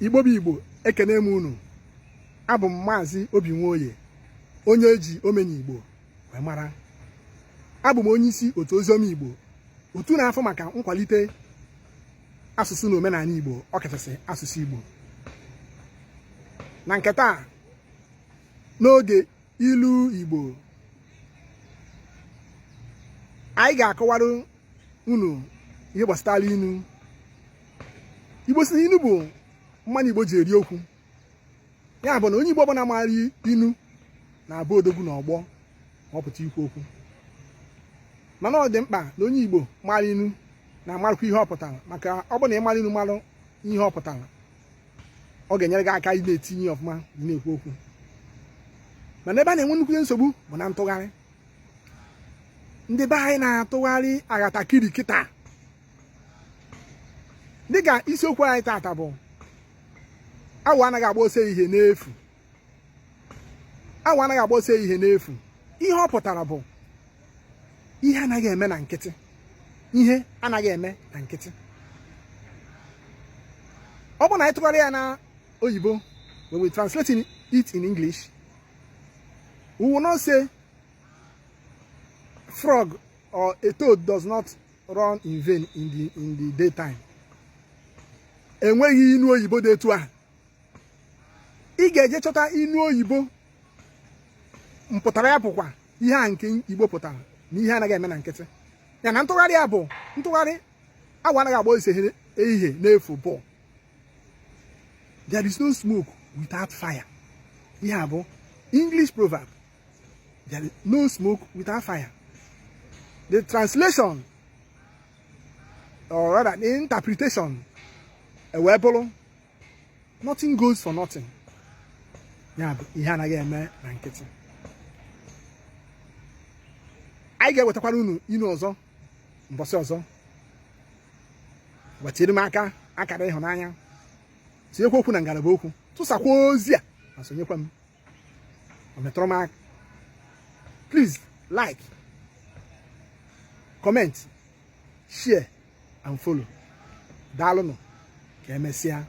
Igbo bụ Igbo, ekene m unu. Abụ m Maazị Obi Nwoye, onye eji Omenigbo wee mara. Abụ m onye isi otu Oziọma Igbo, otu na-afụ maka nkwalite asụsụ na omenala Igbo, ọkachasị asụsụ Igbo. Na nke taa, n'oge ilu Igbo, anyị ga-akọwara unu ihe gbasatara inu. Igbo sị na inu bụ mmanụ Igbo ji eri okwu. Ya bụ na onye Igbo ọbụla maara inu na-abụ odogwu n'ọgbọ ma ọ pụta ikwu okwu. Mana ọ dị mkpa na onye Igbo maara inu na-amarakwa ihe ọ pụtara, maka ọ bụ na ị mara inu, mara ihe ọ pụtara, ọ ga-enyere gị aka ị na-etinye ọfụma na-ekwu okwu. Mana ebe a na-enwe nnukwu nsogbu bụ na ntụgharị. Ndị be anyị na-atụgharị aghatakiri kịta. Dịka isiokwu anyị tata bụ awọ anaghị agba ọsọ ehihie n'efu. Awọ anaghị agba ọsọ ehihie n'efu. Ihe ọ pụtara bụ ihe anaghị eme na nkịtị. Ihe anaghị eme na nkịtị. Ọ bụ na anyị tụgharị ya na oyibo, when we translate it in English, we will not say frog or a toad does not run in vain in the daytime. Enweghị inu oyibo dị etu ahụ. Ị ga-eje chọta inu oyibo mpụtara ya bụkwa ihe a nke Igbo pụtara na ihe anaghị eme na nkịtị. Ya na ntụgharị ya bụ ntụgharị awọ anaghị agba ọsọ ehihie n'efu bụ there is no smoke without fire. Ihe a bụ English proverb, there is no smoke without fire. The translation, or rather the interpretation, ewee bụrụ nothing goes for nothing. Ya bụ ihe anaghị eme na nkịtị. Anyị ga-ewetakwara unu inu ọzọ mbọsị ọzọ. Wetiri m aka akara ịhụnanya, tinyekwa okwu na ngalaba okwu, tụsakwa ozi a ma sonyekwa m. O metụrụ m aka. Please like, comment, share and follow. Daalụnụ, ka emesịa.